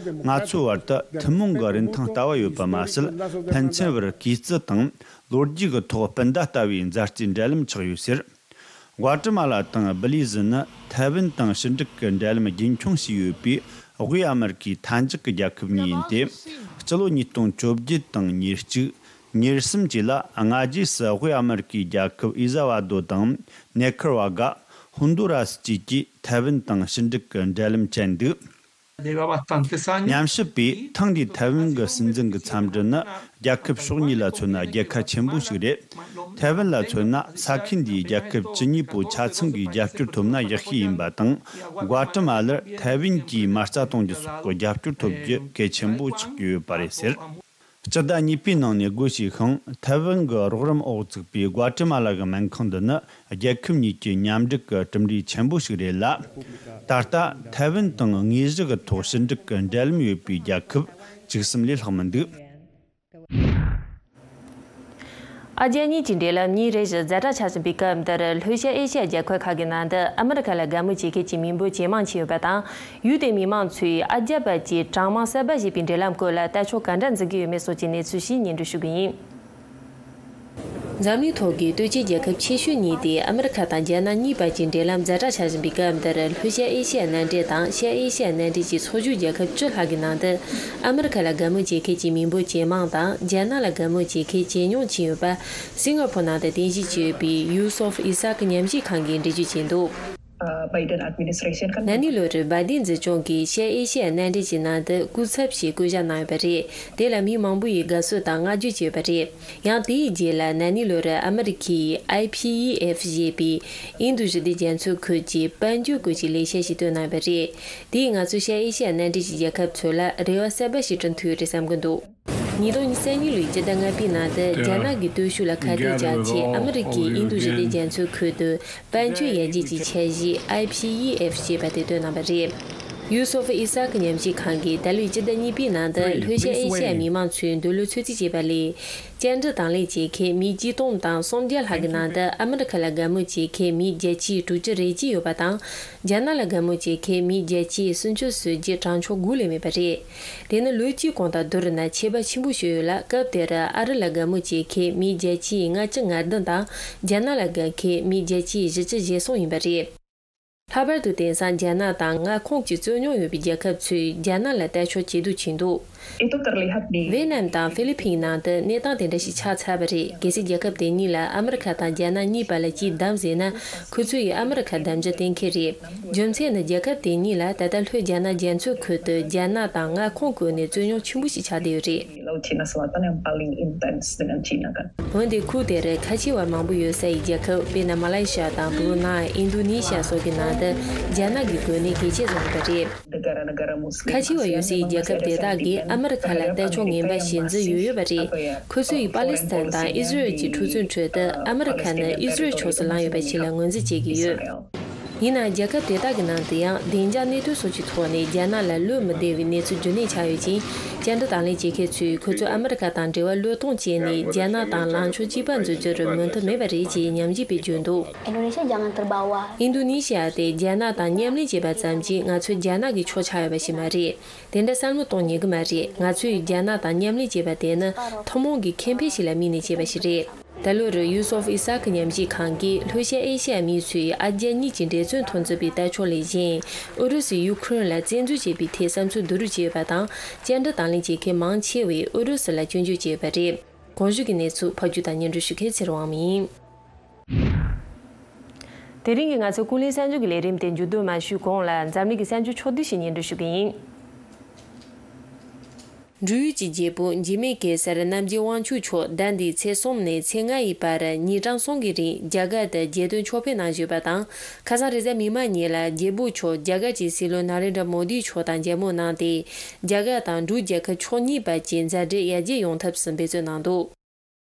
ང་ཚོའི་བར་དུ་ཐུན་མོང་གི་རིན་ཐང་ལྟ་བ་ཡོད་པ་མ་ཟད། ཕན་ཚུན་བར་གུས་བརྩི་དང་ལོ་རྒྱུས་ཀྱི་ཐོག་སྤུན་ཟླ་ལྟ་བུའི་མཛའ་བརྩེའི་འབྲེལ་ལམ་ཆགས་ཡོད་ཟེར། ཀོ་ཏི་མ་ལ་དང་སྦི་ལི་ཟི་ནི་ཐའེ་ཝན་དང་ཕྱི་འབྲེལ་གྱི་འབྲེལ་ལམ་རྒྱུན་འཁྱོངས་བྱས་ཡོད་པའི་དབུས་ཨ་མེ་རི་ཀའི་མཐའ་འཇུག་གི་རྒྱལ་ཁབ་གཉིས་ཡིན་ཏེ། སྤྱི་ལོ་ཉིས་སྟོང་བཅོ་བརྒྱད་དང་ཉེར་གཅིག་ཉེར་གསུམ་བཅས་ལ་སྔ་རྗེས་སུ་དབུས་ཨ་མེ་རི་ཀའི་རྒྱལ་ཁབ་ཨེལ་ཟལ་ཝ་དོ་དང་ནེ་ཁར་ཝ་གྷ། ཧོན་དུ་ར་སི་བཅས་ཀྱིས་ཐའེ་ཝན་དང་ཕྱི་འབྲེལ་གྱི་འབྲེལ་ལམ་བཅད་འདུག་ཉམས་ཞིབ་པས་ཐེངས་འདིའི་ཐའེ་ཝན་གྱི་སྲིད་འཛིན་གྱི་འཚམས་འདྲི་ནི་རྒྱལ་ཁབ་ཕྱོགས་གཉིས་ལ་མཚོན་ན་རྒྱལ་ཁ་ཆེན་པོ་ཞིག་རེད། ཐའེ་ཝན་ལ་མཚོན་ན་ས་ཁུལ་འདིའི་རྒྱལ་ཁབ་བཅུ་གཉིས་པོ་ཆ་ཚང་གིས་རྒྱབ་སྐྱོར་ཐོབ་ན་ཡག་ཤོས་ཡིན་པ་དང་། ཀོ་ཏི་མ་ལར་ཐའེ་ཝན་གྱིས་མ་རྩ་གཏོང་རྒྱུ་སོགས་ཀྱི་རྒྱབ་སྐྱོར་ཐོབ་རྒྱུ་གལ་ཆེན་པོ་ཆགས་ཀྱི་ཡོད་པ་རེད་ཟེར། སྤྱི་ཟླ་གཉིས་པའི་ནང་ནས་སྒོ་ཕྱེས་ཤིང་ཐའེ་ཝན་གྱི་རོགས་རམ་འོག་བཙུགས་པའི་ཀོ་ཏི་མ་ལ་གི་སྨན་ཁང་འདི་ནི་རྒྱལ་ཁབ་གཉིས་ཀྱི་མཉམ་འབྲེལ་གྱི་གྲུབ་འབྲས་ཆེན་པོ་ཞིག་རེད་ལ། ད་ལྟ་ཐའེ་ཝན་དང་དངོས་གཞི་གི་ཐོག་ཕྱི་འབྲེལ་གྱི་འབྲེལ་ལམ་ཡོད་པའི་རྒྱལ་ཁབ་བཅུ་གསུམ་ལས་ལྷག་མི་འདུག་ཨ་རྒྱ་གཉིས་ཀྱི་འབྲེལ་ལམ་ཉིན་རེ་བཞིན་ཛ་དྲག་ཆག་བཞིན་པའི་སྐབས་འདིར། ལྷོ་ཤར་ཨེ་ཤི་ཡ་རྒྱལ་ཁབ་ཁག་གི་ནང་དུ་ཨ་མི་རི་ཀ་ལ་དགའ་མོས་བྱེད་མཁན་གྱི་མི་འབོར་ཇེ་མང་ཕྱིན་ཡོད་པ་དང་། ཡུལ་དེའི་མི་མང་ཚོས་ཨ་རྒྱ་བར་གྱི་གྲངས་མང་གསར་པ་ཞེས་པའི་འབྲེལ་ལམ་སྐོར་ལ་ལྟ་ཕྱོགས་ག་འདྲ་འཛིན་གྱི་ཡོད་མེད་སོགས་ཀྱི་གནས་ཚུལ་ཞིག་སྙན་སྒྲོན་ཞུ་གི་ཡིན། འཛམ་གླིང་ཐོག་གི་སྟོབས་ཆེན་རྒྱལ་ཁབ་ཆེ་ཤོས་གཉིས་ཏེ་ཨ་མི་རི་ཁ་དང་རྒྱ་ནག་གཉིས་བར་གྱི་འབྲེལ་ལམ་ཛ་དྲག་ཆག་བཞིན་པའི་སྐབས་འདིར། ལྷོ་ཤར་ཨེ་ཤི་ཡ་མནའ་འབྲེལ་དང་ཤར་ཨེ་ཤི་ཡ་མནའ་འབྲེལ་གྱི་ཚོགས་ཞུགས་རྒྱལ་ཁབ་བཅུ་ལྷག་གི་ནང་དུ། ཨ་མི་རི་ཁ་ལ་དགའ་མོས་བྱེད་མཁན་གྱི་མི་འབོར་ཇེ་མང་དང་། རྒྱ་ནག་ལ་དགའ་མོས་བྱེད་མཁན་ཇེ་ཉུང་ཕྱིན་ཡོད་པ། སིང་ག་ཕོར་ནང་དུ་རྟེན་གཞི་བྱས་ཡོད་པའི་ཡུ་སོབ་ཨི་སཱག་ཉམས་ཞིབ་ཁང་གིས་འགྲེལ་བརྗོད་བྱས་འདུག Biden administration kan. ན་ནིང་ལོར་བྷའི་ཏིན་འཛིན་སྐྱོང་གིས་ཤར་ཨེ་ཤི་ཡ་མནའ་འབྲེལ་གྱི་ནང་དུ་སྐུ་ཚབ་ཞིག་བསྐོ་གཞག་གནང་ཡོད་པ་རེད། དེ་ལ་མི་མང་པོ་ཡིས་དགའ་བསུ་དང་བསྔགས་བརྗོད་བྱས་ཡོད་པ་རེད། ཡང་དེའི་རྗེས་ལ་ན་ནིང་ལོར་ཨ་མི་རི་ཀའི་ཨའི་པི་ཨི་ཨེཕ་ཞེས་པའི་ཨིན་རྡུ་ཞི་བདེ་རྒྱ་མཚོའི་ཁུལ་གྱི་དཔལ་འབྱོར་སྐོར་གྱི་ལས་འཆར་ཞིག་བཏོན་གནང་ཡོད་པ་རེད། དེས་ང་ཚོ་ཤར་ཨེ་ཤི་ཡ་མནའ་འབྲེལ་གྱི་རྒྱལ་ཁབ་ཚོ་ལ་རེ་བ་གསར་པ་ཞིག་བསྐྲུན་ཐུབ་ཡོད་རེད་བསམ་གྱི་འདུག་ཉིས་སྟོང་ཉི་ཤུ་རྩ་གཉིས་ལོའི་སྤྱི་ཟླ་ལྔ་པའི་ནང་དུ་རྒྱ་ནག་གི་སྟོབས་ཤུགས་ལ་ཁ་གཏད་བཅག་ཆེད་ཨ་མི་རི་ཀས་ཨིན་རྡུ་ཞི་བདེ་རྒྱ་མཚོའི་ཁུལ་དུ་དཔལ་འབྱོར་ཡར་རྒྱས་ཀྱི་འཆར་གཞི་ཨའི་པི་ཨི་ཨེཕ་ཞེས་པ་དེ་བཏོན་གནང་བ་རེད། ཡུ་སོབ་ཨི་སཱག་ཉམས་ཞིབ་ཁང་གིས་ད་ལོའི་སྤྱི་ཟླ་གཉིས་པའི་ནང་དུ་ལྷོ་ཤར་ཨེ་ཤི་ཡའི་མི་མང་ཚོའི་འདོད་བློ་ཚོད་རྩིས་བྱས་པ་ལས། བཅར་འདྲི་དང་ལེན་བྱེད་མཁན་མི་གཅིག་སྟོང་དང་སུམ་བརྒྱ་ལྷག་གི་ནང་དུ་ཨ་མི་རི་ཁ་ལ་དགའ་མོས་བྱེད་མཁན་མི་བརྒྱད་ཅུ་དྲུག་ཅུ་རེ་གཅིག་ཡོད་པ་དང་། རྒྱ་ནག་ལ་དགའ་མོས་བྱེད་མཁན་མི་བརྒྱད་ཅུ་སུམ་ཅུ་སོ་བརྒྱད་གྲངས་ཆོད་དགུ་ལས་མེད་པ་རེད། དེ་ནི་ལོ་གཅིག་གོང་དང་བསྡུར་ན་ཆད་པ་ཆེན་པོ་ཞིག་ཡོད་ལ། སྐབས་དེར་ཨ་རི་ལ་དགའ་མོས་བྱེད་མཁན་མི་བརྒྱད་ཅུ་ལྔ་བཅུ་ང་བདུན་དང་། རྒྱ་ནག་ལ་དགའ་མཁན་མི་བརྒྱད་ཅུ་བཞི་བཅུ་ཞེ་གསུམ་ཡིན་པ་རེད། ལྷག་པར་དུ་དེང་སང་རྒྱ་ནག་དང་མངའ་ཁོངས་ཀྱི་རྩོད་རྙོག་ཡོད་པའི་རྒྱལ་ཁབ་ཚོས་རྒྱ་ནག་ལ་རྟ་མཆོག་བྱེད་འདོད་བྱེད་འདུག Itu terlihat di ཝེ་ནམ་དང་ཧྥི་ལི་ཕིན་ནང་དུ་གནས་སྟངས་དེ་འདྲ་ཞིག་ཆགས་ཚར་བ་རེད། གལ་སྲིད་རྒྱལ་ཁབ་དེ་གཉིས་ལ་ཨ་མི་རི་ཁ་དང་རྒྱ་ནག་གཉིས་བར་ལ་ཅིག་བདམས་ཟིན་ན། ཁོ་ཚོ་ཡིས་ཨ་མི་རི་ཁ་བདམས་རྒྱུ་གཏན་འཁེལ་རེད། རྒྱུ་མཚན་ནི་རྒྱལ་ཁབ་དེ་གཉིས་ལ་ད་ལྟ་ལྷོ་རྒྱ་ནག་རྒྱ་མཚོའི་ཁུལ་དུ་རྒྱ་ནག་དང་མངའ་ཁོངས་བཀོད་ནས་རྩོད་རྙོག་ཆེན་པོ་ཞིག་ཆགས་བསྡད་ཡོད་རེད། Laut Cina Selatan yang paling intens dengan Cina kan. འོན་ཏེ་ཁུལ་དེར་ཁ་ཆེ་བ་མང་པོ་ཡོད་ས་ཡི་རྒྱལ་ཁབ། དཔེར་ན་མ་ལེ་ཤི་ཡ་དང་བྷུ་རུ་ནའི། ཨིན་རྡུ་ནི་ཤི་ཡ་སོགས་ཀྱི་ནང་དུ་རྒྱ་ནག་གི་གོ་གནས་གལ་ཆེ་བཟུང་ཡོད་པ་རེད། Negara-negara Muslim ཁ་ཆེ་བ་ཡོད་སའི་རྒྱལ་ཁབ་དེ་དག་གིས་ཨ་མི་རི་ཁ་ལ་རྟ་མཆོག་ངན་པ་བྱེད་འཛིན་ཡོད་ཡོད་པ་རེད། ཁོ་ཚོས་པ་ལི་སི་ཐན་དང་ཨི་ཟི་རལ་གྱི་འཁྲུག་རྩོད་ཁྲོད་དུ་ཨ་མི་རི་ཁ་ནི་ཨི་ཟི་རལ་ཕྱོགས་སུ་ལངས་ཡོད་པ་ཞིག་ལ་ངོས་འཛིན་བྱེད་ཀྱི་ཡོད། ཡིན་ནའང་རྒྱལ་ཁབ་དེ་དག་གི་ནང་དུ་ཡང་བདེ་འཇགས་གནད་དོན་སོགས་ཀྱི་ཐོག་ནས་རྒྱ་ནག་ལ་བློ་མི་བདེ་བའི་གནས་ཚུལ་རྒྱུན་གནས་ཆགས་ཡོད་ཅིང་། བཅར་འདྲི་དང་ལེན་བྱེད་མཁན་ཚོས་ཁོ་ཚོས་ཨ་མི་རི་ཁ་དང་འབྲེལ་བ་བློས་གཏོང་བྱས་ནས་རྒྱ་ནག་དང་ལངས་ཕྱོགས་གཅིག་པ་འཛུགས་རྒྱུར་མོས་མཐུན་མེད་པ་རེད་ཅེས་ཉམས་ཞིབ་པས་བརྗོད་འདུག Indonesia jangan terbawa. ཨིན་རྡུ་ནི་ཤི་ཡ་དེ་རྒྱ་ནག་དང་མཉམ་ལས་བྱས་པ་ཙམ་གྱིས་ང་ཚོ་རྒྱ་ནག་གི་ཕྱོགས་ཆགས་ཡོད་པ་ཞིག་མ་རེད། དེ་འདྲ་བསམ་བློ་གཏོང་ཉན་གི་མ་རེད། ང་ཚོས་རྒྱ་ནག་དང་མཉམ་ལས་བྱས་པ་དེ་ནི་ཐུན་མོང་གི་ཁེ་ཕན་ཞིག་ལ་དམིགས་ནས་བྱས་པ་ཞིག་རེད། ད་ལོར་ཡུ་སོབ་ཨི་སཱག་ཉམས་ཞིབ་ཁང་གིས་ལྷོ་ཤར་ཨེ་ཤི་ཡའི་མི་ཚོས་ཨ་རྒྱ་གཉིས་ཀྱི་འབྲེལ་མཚོན་མཐོང་ཚུལ་པའི་ལྟ་ཕྱོགས་ལས་གཞན། ཨུ་རུ་སུས་ཡུ་ཁུ་རེན་ལ་བཙན་འཛུལ་བྱས་པའི་ཐད་བསམ་ཚུལ་བསྡུ་རུབ་བྱས་ཡོད་པ་དང་། བཅར་འདྲི་དང་ལེན་བྱེད་མཁན་མང་ཆེ་བས་ཨུ་རུ་སུ་ལ་སྐྱོན་བརྗོད་བྱས་ཡོད་པ་རེད། གོང་ཞུས་ཀྱི་གནས་ཚུལ་ཕབ་སྒྱུར་དང་སྙན་སྒྲོན་ཞུ་མཁན་ཚེ་རིང་དབང་མོ་ཡིན། དེ་རིང་གི་ང་ཚོའི་ཀུན་གླེང་གསར་འགྱུར་གྱི་ལས་རིམ་དེ་མཇུག་བསྡོམས་མ་ཞུས་གོང་ལ། འཛམ་གླིང་གི་གསར་འགྱུར་ཕྱོགས་བསྡུས་ཤིག་སྙན་སྒྲོན་ཞུ་གི་ཡིན། འབྲུག་ཡུལ་གྱི་རྒྱལ་པོ་འཇིགས་མེད་གེ་སར་རྣམ་རྒྱལ་དབང་ཕྱུག་མཆོག་ཟླ་འདིའི་ཚེས་གསུམ་ནས་ཚེས་ལྔ་ཡི་བར་ཉིན་གྲངས་གསུམ་གྱི་རིང་རྒྱ་གར་དུ་རྒྱལ་དོན་ཕྱོགས་ཕེབས་གནང་བཞིན་པ་དང་། ཁ་སང་རེས་གཟའ་མིག་དམར་ཉིན་ལ་རྒྱལ་པོ་མཆོག་རྒྱ་གར་གྱི་སྲིད་བློན་ན་རེན་དྲ་མོ་དི་མཆོག་དང་མཇལ་མོལ་གནང་སྟེ། རྒྱ་གར་དང་འབྲུག་རྒྱལ་ཁབ་ཕྱོགས་གཉིས་བར་གྱི་མཛའ་འབྲེལ་ཡར་རྒྱས་ཡོང་ཐབས་སུ་འབད་བརྩོན་གནང་འདུག་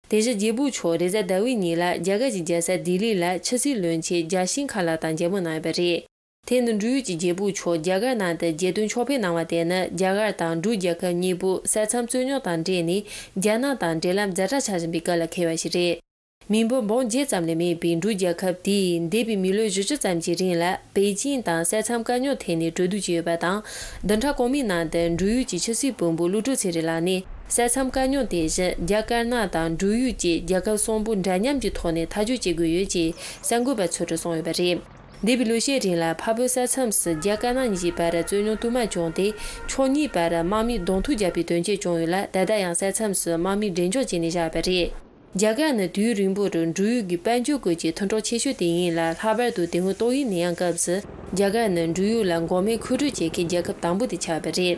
དེ་བཞིན་རྒྱལ་པོ་མཆོག་རེས་གཟའ་ཟླ་བའི་ཉིན་ལ་རྒྱ་གར་གྱི་རྒྱལ་ས་ལྡི་ལི་ལ་ཕྱི་སྲིད་བློན་ཆེན་ཇཱ་ཤིང་ཁ་ལ་དང་མཇལ་མོལ་གནང་ཡོད་པ་རེད། དེ་ནི་འབྲུག་ཡུལ་གྱི་རྒྱལ་པོ་མཆོག་རྒྱ་གར་ནང་དུ་རྒྱལ་དོན་ཕྱོགས་ཕེབས་གནང་བ་དེ་ནི་རྒྱ་གར་དང་འབྲུག་རྒྱལ་ཁབ་གཉིས་པོ་ས་མཚམས་རྩོད་རྙོག་དང་འབྲེལ་ནས་རྒྱ་ནག་དང་འབྲེལ་ལམ་ཛ་དྲག་ཆགས་བཞིན་པའི་སྐབས་ལ་འཁེལ་བ་ཞིག་རེད། མི་འབོར་འབུམ་བརྒྱད་ཙམ་ལས་མེད་པའི་འབྲུག་རྒྱལ་ཁབ་དེས་འདས་པའི་མི་ལོ་བཞི་བཅུ་ཙམ་གྱི་རིང་ལ་པེ་ཅིང་དང་ས་མཚམས་དཀའ་རྙོག་ཐད་ནས་གྲོས་བསྡུར་བྱས་ཡོད་པ་དང་། བདུན་ཕྲག་གོང་མའི་ནང་དུ་འབྲུག་ཡུལ་གྱི་ཕྱི་སྲིད་བློན་པོ་ཀླུ་སྒྲུབ་ཚེ་རིང་ལགས་ནས་ས་མཚམས་དཀའ་རྙོག་དེ་བཞིན་རྒྱ་དཀར་ནག་དང་འབྲུག་ཡུལ་བཅས་རྒྱལ་ཁབ་གསུམ་པོ་འདྲ་མཉམ་གྱི་ཐོག་ནས་ཐག་གཅོད་བྱེད་དགོས་ཡོད་ཅེས་གསར་འགོད་པ་ཚོ་ལ་གསུངས་ཡོད་པ་རེད། འདས་པའི་ལོ་ཤས་རིང་ལ་འཕགས་བོད་ས་མཚམས་སུ་རྒྱ་དཀར་ནག་གཉིས་ཀྱི་བར་རྩོད་རྙོག་དུ་མ་བྱུང་སྟེ། ཕྱོགས་གཉིས་བར་དམག་མིས་གདོང་ཐུག་བརྒྱབ་པའི་དོན་རྐྱེན་བྱུང་ཡོད་ལ། ད་ལྟ་ཡང་ས་མཚམས་སུ་དམག་མིས་འགྲེམས་འཇོག་བྱས་ནས་བཞག་པ་རེད། རྒྱ་གར་ནི་དུས་ཡུན་རིང་པོར་འབྲུག་ཡུལ་གྱི་དཔལ་འབྱོར་སྐོར་གྱི་མཐུན་གྲོགས་ཆེ་ཤོས་དེ་ཡིན་ལ། ལྷག་པར་དུ་དེ་སྔོན་ཏོག་དབྱིབས་ནད་ཡམས་སྐབས་སུ་རྒྱ་གར་ནི་འབྲུག་ཡུལ་ལ་འགོག་སྨན་མཁོ་སྤྲོད་བྱེད་མཁན་རྒྱལ་ཁབ་དང་པོ་དེ་ཆགས་པ་རེད།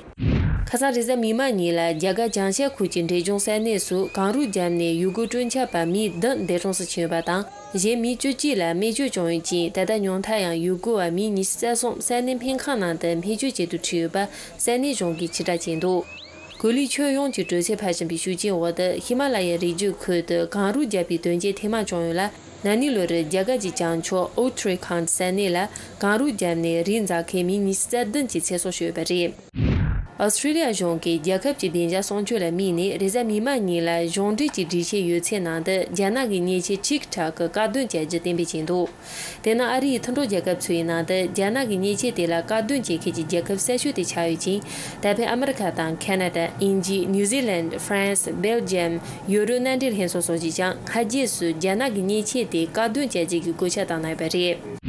ཁ་སང་རེས་གཟའ་མིག་དམར་ཉིན་ལ་རྒྱ་གར་བྱང་ཤར་ཁུལ་གྱི་འབྲས་ལྗོངས་ས་གནས་སུ་གངས་རུད་བརྒྱབ་ནས་ཡུལ་སྐོར་སྤྲོ་འཆམ་པ་མི་བདུན་འདས་གྲོངས་སུ་ཕྱིན་ཡོད་པ་དང་། གཞན་མི་བཅུ་གཅིག་ལ་རྨས་སྐྱོན་བྱུང་ཡོད་ཅིང་། ད་ལྟ་ཉུང་མཐར་ཡང་ཡུལ་སྐོར་བ་མི་ཉི་ཤུ་རྩ་གསུམ་ས་གནས་སྨན་ཁང་ནང་དུ་སྨན་བཅོས་བྱེད་དུ་ཁྲིད་ཡོད་པ་ས་གནས་གཞུང་གིས་ཕྱིར་བསྒྲགས་བྱས་འདུག་གོ་ལའི་ཁྱོན་ཡོངས་ཀྱི་དྲོད་ཚད་འཕར་བཞིན་པའི་ཤུགས་རྐྱེན་འོག་ཏུ། ཧི་མ་ལ་ཡའི་རི་རྒྱུད་ཁུལ་དུ་གངས་རུད་བརྒྱབ་པའི་དོན་རྐྱེན་ཐེངས་མང་བྱུང་ཡོད་ལ། ན་ནིང་ལོར་རྒྱ་གར་གྱི་བྱང་ཕྱོགས་ཨུ་ཐུ་རི་ཁཱན་ས་གནས་ལ་གངས་རུད་བརྒྱབ་ནས་རི་འཛེག་མཁན་མི་ཉི་ཤུ་རྩ་བདུན་གྱི་ཚེ་སྲོག་ཤོར་ཡོད་པ་རེད། ཨོ་སི་ཁྲི་ལི་ཡ་གཞུང་གིས་རྒྱལ་ཁབ་ཀྱི་བདེ་འཇགས་སྲུང་སྐྱོབ་ལ་དམིགས་ནས། རེས་གཟའ་མིག་དམར་ཉིན་ལ་གཞུང་འབྲེལ་གྱི་སྒྲིག་ཆས་ཡོད་ཚད་ནང་དུ་རྒྱ་ནག་གི་མཉེན་ཆས་ཊིག་ཊོག་གི་བཀག་སྡོམ་བྱ་རྒྱུ་གཏན་འབེབས་བྱས་འདུག་དེ་ནི་ཨ་རིའི་མཐུན་གྲོགས་རྒྱལ་ཁབ་ཚོའི་ནང་དུ་རྒྱ་ནག་གི་མཉེན་ཆས་དེ་ལ་བཀག་སྡོམ་བྱེད་མཁན་གྱི་རྒྱལ་ཁབ་གསར་ཤོས་དེ་ཆགས་ཡོད་ཅིང་། ད་ཕན་ཨ་མི་རི་ཁ་དང་ཁ་ན་ཌ། དབྱིན་ཇི། ནིའུ་ཛི་ལན། ཧྥ་རན་སི། སྦེལ་ཇམ། ཡུ་རོབ་མནའ་འབྲེལ་ལྷན་ཚོགས་སོགས་ཀྱིས་ཀྱང་མཐའ་རྒྱས་སུ་རྒྱ་ནག་གི་མཉེན་ཆས་དེ་བཀག་སྡོམ་བྱ་རྒྱུ་གི་གོད་ཆག་བཏང་གནང་ཡོད་པ་རེད།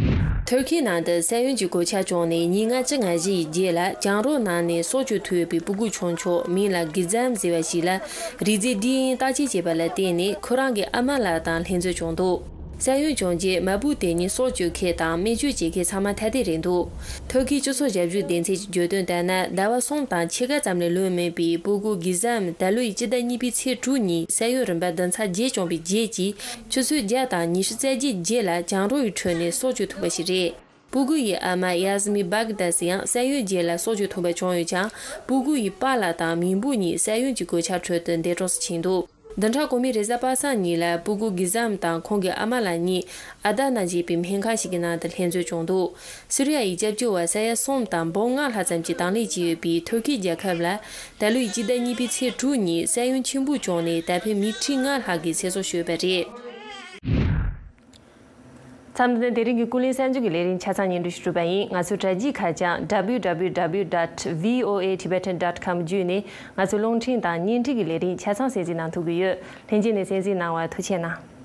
ཐུར་ཁེའི་ནང་དུ་ས་ཡོམ་གྱི་གོད་ཆག་བྱུང་ནས་ཉིན་ལྔ་བཅུ་ང་བཞི་ཡི་རྗེས་ལ། གྱང་རོ་ནང་ནས་སྲོག་སྐྱོབ་ཐུབ་ཡོད་པའི་བུ་གུ་ཆུང་ཆུང་མིང་ལ་གི་ཛམ་ཟེར་བ་ཞིག་ལ། རིགས་རྫས་ཌི་ཨེན་ཨེ་བརྟག་དཔྱད་བྱས་པ་ལ་བརྟེན་ནས། ཁོ་རང་གི་ཨ་མ་ལགས་དང་ལྷན་འཛོམས་བྱུང་འདུག་ས་ཡོམ་བྱུང་རྗེས་མ་བུ་དེ་ཉིད་སྲོག་གཅོད་མཁན་དང་སྨན་བཅོས་བྱེད་མཁན་ཚང་མ་ཐ་དད་རེད་འདུག་ཐུར་ཁེའི་སྤྱི་ཚོགས་ཞབས་ཞུ་སྡེ་ཚན་གྱིས་བརྗོད་དོན་ལྟར་ན། ཟླ་བ་གསུམ་དང་ཕྱེད་ཀ་ཙམ་ལས་ལོན་མེད་པའི་སྤུ་གུ་གི་ཟམ་ད་ལོ་ཡི་སྤྱི་ཟླ་གཉིས་པའི་ཚེས་དྲུག་ཉིན་ས་ཡོམ་རིམ་པ་བདུན་ཚར་བརྒྱད་བྱུང་བའི་རྗེས་ཀྱི་ཆུ་ཚོད་བརྒྱ་དང་ཉི་ཤུ་རྩ་བརྒྱད་རྗེས་ལ་གྱང་རོ་ཡི་ཁྲོད་ནས་སྲོག་གཅོད་ཐུབ་པ་ཞིག་རེད། སྤུ་གུ་ཡི་ཨ་མ་ཡ་སི་མི་སྦག་དཱ་སི་ཡང་ས་ཡོམ་རྗེས་ལ་སྲོག་གཅོད་ཐུབ་པ་བྱུང་ཡོད་ཀྱང་། སྤུ་གུ་ཡི་པཱ་ལགས་དང་མིང་པོ་གཉིས་ས་ཡོམ་གྱི་གོད་ཆག་ཁྲོད་དུ་འདས་གྲོངས་སུ་ཕྱིན་འདུག་བདུན་ཕྲག་གོང་མའི་རེས་གཟའ་པ་སངས་ཉིན་ལ་སྤུ་གུ་གི་ཟམ་དང་ཁོང་གི་ཨ་མ་ལགས་གཉིས་ཨ་དཱ་ན་ཞེས་པའི་སྨན་ཁང་ཞིག་གི་ནང་དུ་ལྷན་འཛོམས་བྱུང་འདུག་སི་རི་ཡ་ཡི་སྐྱབས་བཅོལ་བ་ས་ཡ་གསུམ་དང་འབུམ་ལྔ་ལྷག་ཙམ་གྱིས་དང་ལེན་བྱས་ཡོད་པའི་ཐུར་ཁེ་རྒྱལ་ཁབ་ལ། ད་ལོའི་སྤྱི་ཟླ་གཉིས་པའི་ཚེས་དྲུག་ཉིན་ས་ཡོམ་ཆེན་པོ་བྱུང་ནས་ད་ཕན་མི་ཁྲི་ལྔ་ལྷག་གི་ཚེ་སྲོག་ཤོར་བ་རེད། མཚམས་འདི་ནས་དེ་རིང་གི་ཀུན་གླེང་གསར་འགྱུར་གྱི་ལས་རིམ་ཆ་ཚང་སྙན་སྒྲོན་ཞུ་གྲུབ་པ་ཡིན། ང་ཚོའི་དྲ་རྒྱའི་ཁ་བྱང་W W W dot V O A Tibetan dot com བརྒྱུད་ནས་ང་ཚོའི་རླུང་འཕྲིན་དང་བརྙན་འཕྲིན་གྱི་ལས་རིམ་ཆ་ཚང་གསན་གཟིགས་གནང་ཐུབ་ཀྱི་ཡོད། ལྷན་རྒྱས་ནས་གསན་གཟིགས་གནང་བར་ཐུགས་རྗེ་གནང་།